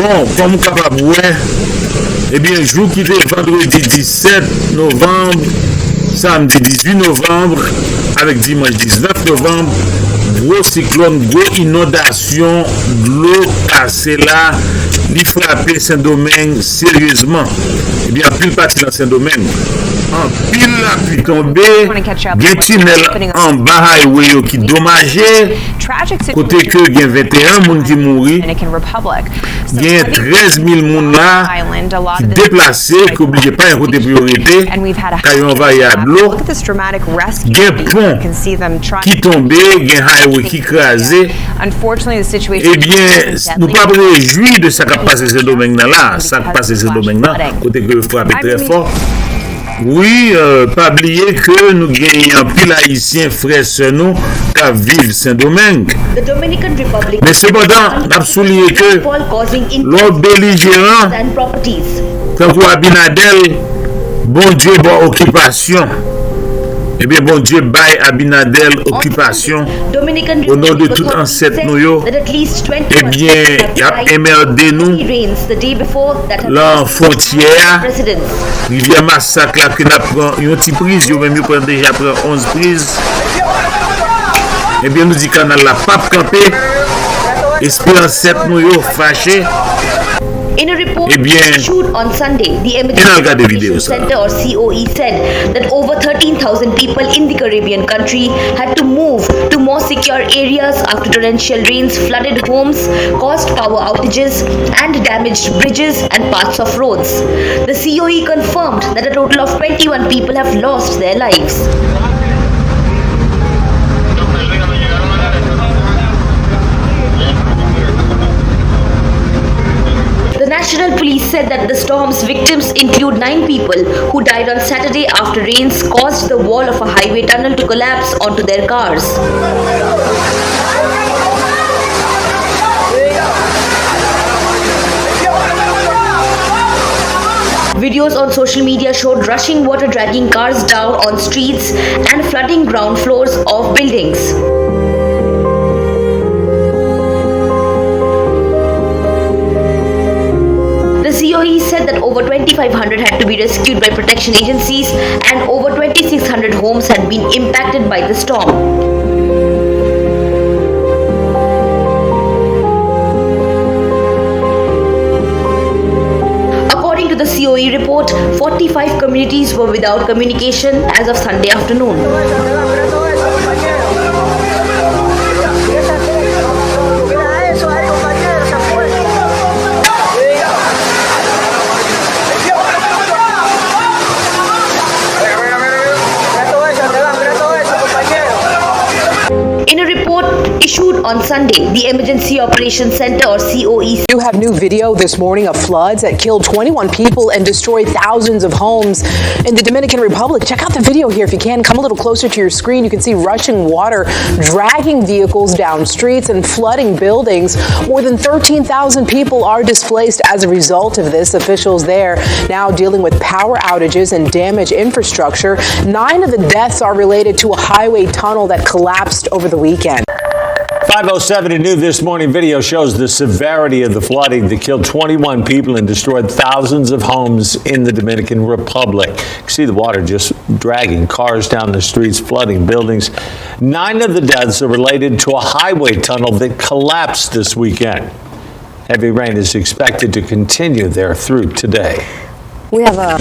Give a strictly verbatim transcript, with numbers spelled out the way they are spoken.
Bon, kòm ou kapab wè, ebyen, jou ki te vandredi disèt novanm, samdi dizuit novanm, avèk dimanch diznèf novanm, gwo siklòn, gwo inondasyon, dlo kase la, li frape Sendomeng seryezman. Ebyen, anpil pati nan Sendomeng, anpil lapli tonbe, gen tinèl anba highway yo ki domaje, kote ke gen venteyen moun ki mouri, gen trèz mil moun la ki deplase, ki oblije pa gen kote pou yo rete, kay yo anvayi ak dlo, gen pon ki tonbe, gen highway ki kraze. Ebyen, nou p ap rejwi de sa k ap pase Sendomeng nan la, sa k pase Sendomeng nan, kote ke yo frape trè fò. Wi, euh, pa bliye ke nou genyen anpil Ayisyen, frè, sè nou, k ap viv Sendomeng. Men sepandan, n ap souliye ke lè w belijeran, tankou Abinadèl, Bondye ba w okipasyon. Ebyen, Bondye bay Abinadèl okipasyon. O non de tout ansèt nou yo, ebyen, y ap enmède nou lan fwontyè a. Rivyè Masak la ke n ap pran yon ti priz, yo menm yo pran, deja pran onz priz. Ebyen, nou di kanal la p ap kanpe. Espri ansèt nou yo fache. In a report issued on Sunday, the Emergency Operation Center, or C O E, said that over thirteen thousand people in the Caribbean country had to move to more secure areas after torrential rains flooded homes, caused power outages, and damaged bridges and parts of roads. The C O E confirmed that a total of twenty-one people have lost their lives. The National Police said that the storm's victims include nine people who died on Saturday after rains caused the wall of a highway tunnel to collapse onto their cars. Videos on social media showed rushing water dragging cars down on streets and flooding ground floors of buildings. The C O E said that over twenty-five hundred had to be rescued by protection agencies and over twenty-six hundred homes had been impacted by the storm. According to the C O E report, forty-five communities were without communication as of Sunday afternoon. In a report issued on Sunday, the Emergency Operations Center, or C O E, You have new video this morning of floods that killed twenty-one people and destroyed thousands of homes in the Dominican Republic. Check out the video here if you can. Come a little closer to your screen. You can see rushing water dragging vehicles down streets and flooding buildings. More than thirteen thousand people are displaced as a result of this. Officials there now dealing with power outages and damaged infrastructure. Nine of the deaths are related to a highway tunnel that collapsed over the weekend. Five oh seven and New This Morning video shows the severity of the flooding that killed twenty-one people and destroyed thousands of homes in the Dominican Republic. You can see the water just dragging cars down the streets, flooding buildings. Nine of the deaths are related to a highway tunnel that collapsed this weekend. Heavy rain is expected to continue there through today. We have a